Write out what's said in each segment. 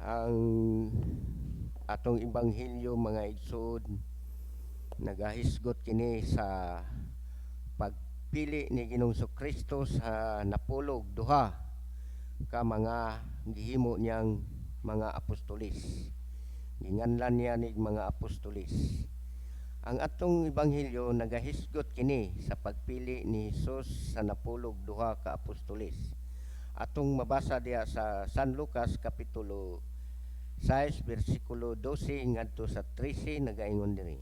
Ang atong ebanghelyo, mga igsoon, nagahisgot kini sa pagpili ni Ginoong Kristo sa 12 ka mga gihimo niyang mga apostolis. Ginganlan niya nig mga apostolis. Ang atong ebanghelyo nagahisgot kini sa pagpili ni Hesus sa 12 ka apostolis. Atong mabasa diha sa San Lucas kapitulo 6 bersikulo 12 ngadto sa 13, nagaingon diri.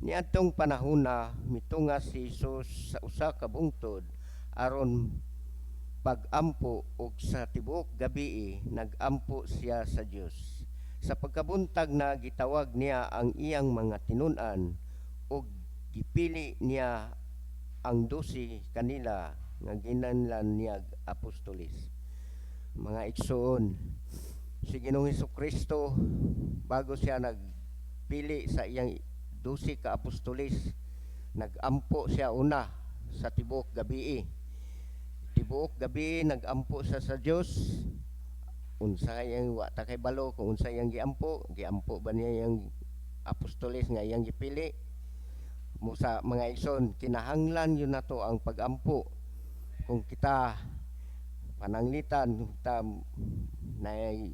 Niadtong panahona, mitunga si Hesus sa usa ka bungtod aron pag-ampo, ug sa tibuok gabii nag-ampo siya sa Dios. Sa pagkabuntag na, gitawag niya ang iyang mga tinun-an ug gipili niya ang 12 kanila nga ginganlan niya apostolis. Mga igsoon, si Ginoong Kristo, bago siya nagpili sa iyang 12 ka apostolis, nagampo siya una sa tibuok gabii. Tibuok gabii nagampo siya sa Dios. Unsa iyang, wa ta kahibalo kung unsa iyang giampo, giampo ba niya iyang apostoles nga iyang gipili. Busa, mga igsoon, kinahanglan gyud nato ang pagampo. Kung kita pananglitan kita nay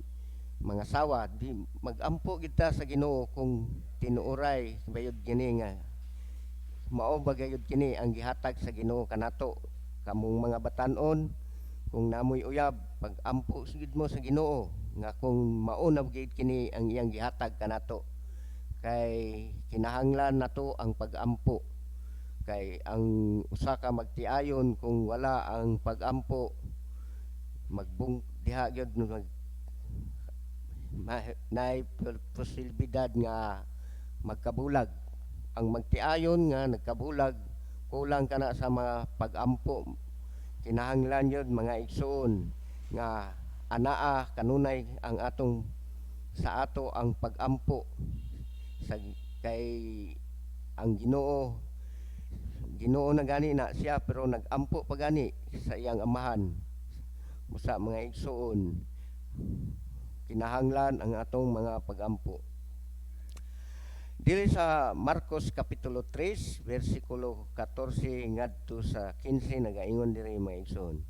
mga sawa, di magampo kita sa Ginoo kung tinuoray bayod kini nga mao ba gayud kini ang gihatag sa Ginoo kanato. Kamong mga batan-on, kung namoy uyab, pag-ampo gid mo sa Ginoo nga kung mao na gid kini ang iyang gihatag kanato, kay kinahanglan nato ang pag-ampo, kay ang usa ka magtiayon, kung wala ang pag-ampo, magbung diha gyud mag naay posibilidad nga magkabulag ang magtiayon. Nga nagkabulag, kulang kana sa mga pag-ampo. Kinahanglan yun, mga igsoon, nga anaa kanunay ang atong sa ato ang pag-ampo sa kay ang Ginoo, Ginoo na gani na siya, pero nag-ampo pa gani sa iyang amahan. Busa, mga igsoon, kinahanglan ang atong mga pag-ampo. Dili sa Marcos kapitulo 3 bersikulo 14 ngadto sa 15, nagaingon diri, mga igsoon.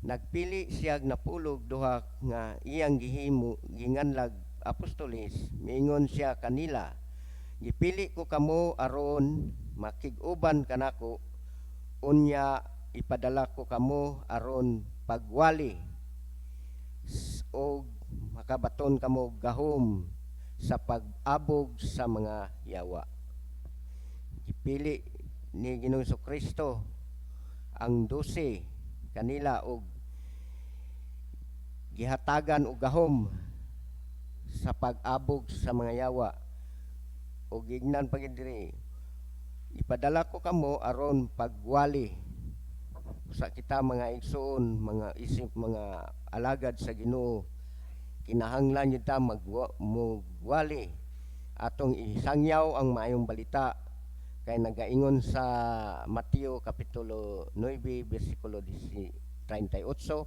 Nagpili siya 12 nga iyang gihimo ginganlag apostolis. Miingon siya kanila, "Gipili ko kamo aron makig-uban kanako, unya ipadala ko kamo aron pagwali og makabaton kamo gahom sa pag-abog sa mga yawa." Gipili ni Ginoong Kristo ang 12 kanila og gihatagan og gahom sa pag-abog sa mga yawa. Og gignan pa gid diri, "Ipadala ko kamo aron pagwali." Sa kita, mga igsoon, mga isip mga alagad sa Ginoo, kinahanglan yun ta magwali, atong isangyaw ang maayong balita, kay nagaingon sa Mateo kapitulo 9 bersikulo 38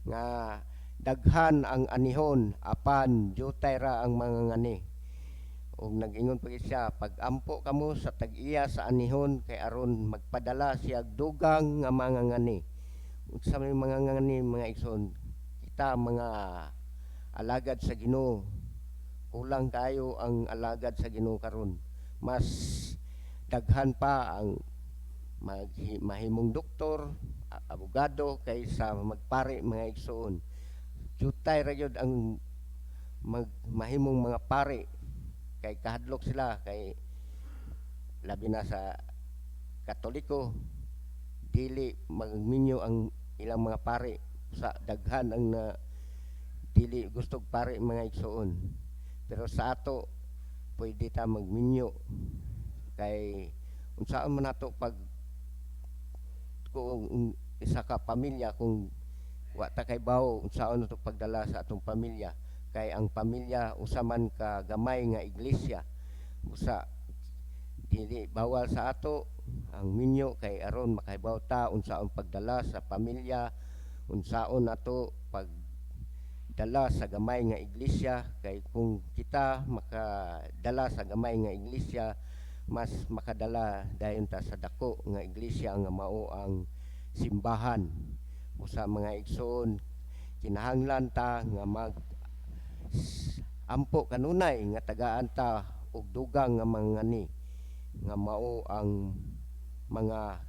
nga daghan ang anihon apan jutay ra ang mga ngani. Ug nag-ingon pa gid siya, "Pag-ampo kamo sa tag-iya sa anihon kay aron magpadala siya dugang nga mga ngani." Unsa may mga ngani, mga igsoon? Kita mga alagad sa Ginoo, kulang kayo ang alagad sa Ginoo karon. Mas daghan pa ang mahimong doktor, abogado kaysa magpari, mga igsoon. Jutay ra gyud ang mahimong mga pari kay kahadlok sila, kay labi na sa Katoliko, dili magminyo ang ilang mga pari. Sa daghan ang na dili gustog pari, mga igsoon. Pero sa ato, pwede ta magminyo kay unsaon man nato pag kung isa ka pamilya, kung wa ta kahibawo unsaon nato pagdala sa atong pamilya, kay ang pamilya usa man ka gamay nga iglesia. Busa dili bawal sa ato ang minyo kay aron makahibaw ta unsaon pagdala sa pamilya, unsaon nato pagdala. dala sa gamay nga iglesia, kay kung kita makadala sa gamay nga iglesia, mas makadala dayon ta sa dako nga iglesia nga mao ang simbahan. Usa, mga igsoon, kinahanglan ta nga mag ampo kanunay nga tagaan ta og dugang nga mga ni nga mao ang mga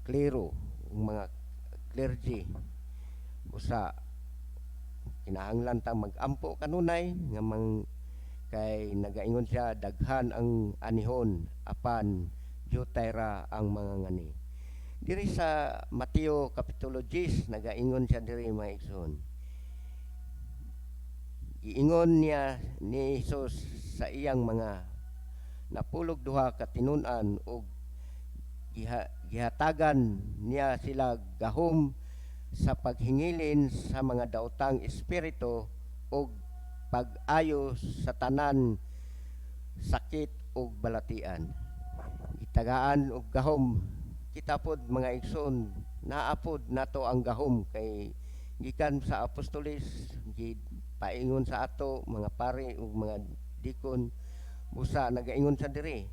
klero, mga clergy. Usa, kinahanglan ta mag-ampo kanunay nga mang kay nagaingon siya, daghan ang anihon apan dyutay ra ang mga ngani. Diri sa Mateo kapitulo 10, nagaingon siya diri, mga igsoon. Giingon niya ni Jesus sa iyang mga 12 ka tinun-an ug gihatagan niya sila gahom sa paghingilin sa mga daotang espiritu ug pag-ayo sa tanan sakit ug balatian. Gitagaan og gahom. Kita pod, mga igsoon, naa pod nato ang gahom kay gikan sa apostoles paingon sa ato mga pari ug mga dikon. Busa nagaingon sa diri,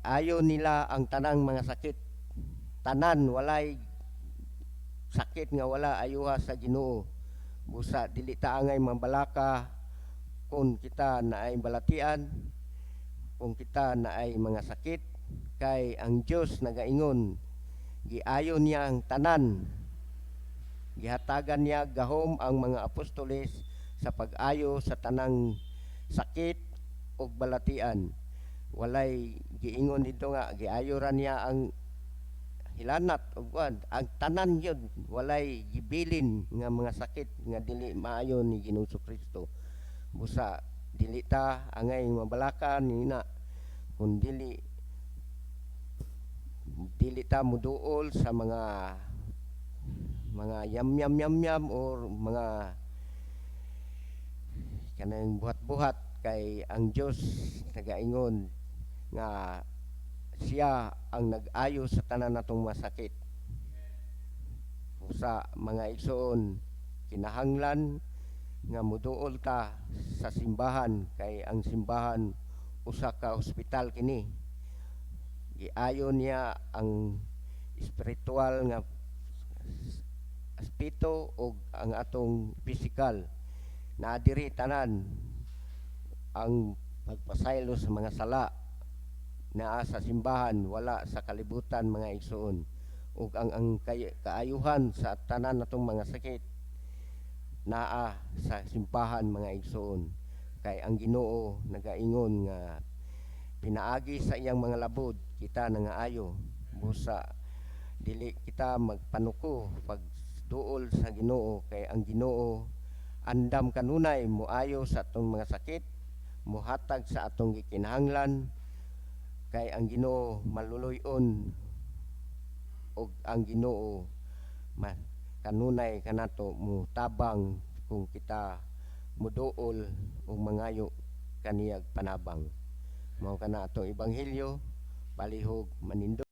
ayo nila ang tanang mga sakit, tanan, walay sakit nga wala ayuha sa Ginoo. Busa dili ta angay mabalaka kung kita naay balatian, kung kita naay mga sakit, kay ang Dios nagaingon giayo niya ang tanan. Gihatagan niya gahom ang mga apostoles sa pag-ayo sa tanang sakit ug balatian. Walay giingon dito nga giayo ra niya ang hilanat ug kuan. Ang tanan yun, walay gibilin nga mga sakit nga dili maayo ni Ginoong Kristo. Busa dili ta angay mabalaka nina kung dili dili ta muduol sa mga yam yam yam yam or mga kanang buhat-buhat, kay ang Dios nagaingon nga siya ang nag-ayo sa tanan natong masakit. Usa, mga igsoon, kinahanglan nga muduol ta sa simbahan kay ang simbahan usa ka ospital kini. Giayo niya ang espiritual nga aspeto ug ang atong physical. Naa diri tanan ang pagpasaylo sa mga sala, naa sa simbahan, wala sa kalibutan, mga igsoon. Ug ang kaayuhan sa tanan natong mga sakit naa sa simbahan, mga igsoon, kay ang Ginoo nagaingon nga pinaagi sa iyang mga labod kita nangaayo. Busa dili kita magpanuko pag duol sa Ginoo, kay ang Ginoo andam kanunay moayo sa atong mga sakit, mohatag sa atong gikinahanglan, kay ang Ginoo maluluy-on ug ang Ginoo kanunay kanato mutabang kung kita muduol ug mangayo kaniyag panabang. Mao kana atong ebanghelyo. Palihog manindot.